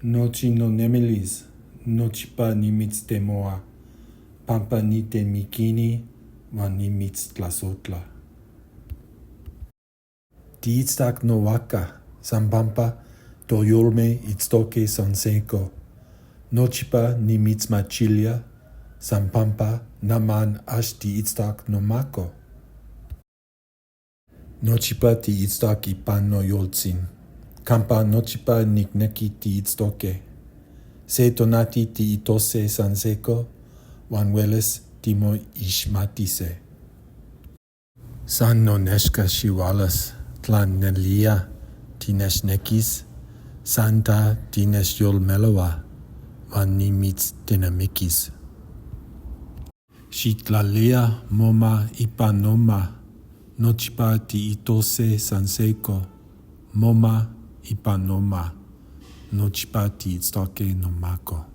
Nochi nonemilis nochipa nimitztemohua pampa nitemiquini huan nimitztlasojtla. Tiitztac nohuajca san pampa toyolme itztoque san sejco. Nochipa nimitzmachilía san pampa naman ax tiitztoc nomaco. Nochipa tiitztoc ipan noyoltzin, campa nochipa nicnequi tiitztoque. Se tonati tiitose san sejco huan huelis timoixmatise. San nonechca xihualas tla nelía tinechnequis, san ta tinechyolmelahua huan nimitztenamiquis. Xijtlalía moma ipan noma, nochipa tiitose san sejco, moma ipan noma, nochipa tiitztoque nomaco.